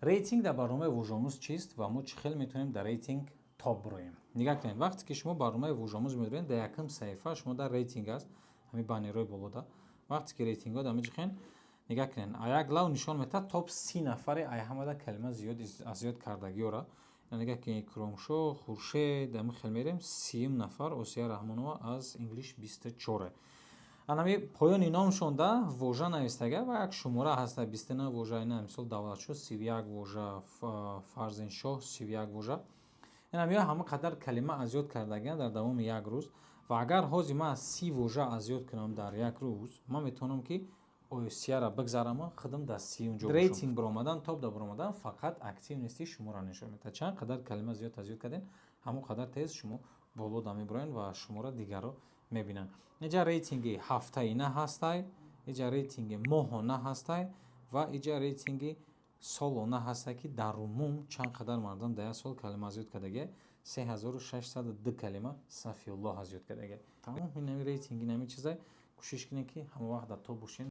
Рейтинг дар барномаи Вожаомӯз чист ва мо чӣ хел метавонем дар рейтинг топ бироем? Нигаҳ кунед, вақте ки шумо барномаи Вожаомӯз медоред, дар якум саҳифа шумо дар рейтинг аст, ҳамин баннерҳои болода. Вақте ки рейтингҳо дар меҷихен, нигаҳ кунед, як лав нишон медиҳад топ 30 нафаре ай ҳамада калима зиёд аз ёд кардагиёра. Нигаҳ кунед, Икромшоҳ, Хуршед, ами хел мерем, 30-юм нафар Осия Раҳмонова аз English 24. Анами поёни номшонда вожа навистага ва як шумора ҳаста, 29 вожа. Ина, мисол, Давлатшоҳ 31 вожа, Фарзиншоҳ 31 вожа. Инам ё ҳама қадар калима аз ёд кардагиан дар давоми як рӯз. Ва агар ҳозир ман 30 вожа аз ёд кунам дар як рӯз, ман метавонам, ки Осияра бигзараму худам дар 30-юм ҷо. Рейтинг баромадан, топ да баромадан фақат активности шуморо нишон медиҳад. Чанд қадар калима зиёд аз ёд кардем, ҳамон қадар тез шумо боло да мебароед ва шуморо дигарро мебинанд. Иҷа рейтинги ҳафтаина ҳастай, иҷа рейтинги моҳона ҳастай ва иҷа рейтинги солона ҳастай, ки дар умум чанд қадар мардум дар як сол калима аз ёд кардагия. 3602 калима Сафиуллоҳ аз ёд кардагия. Тамом, инами рейтинг, инами чизай. Кӯшиш кунед, ки ҳама вақт дар топ бошед.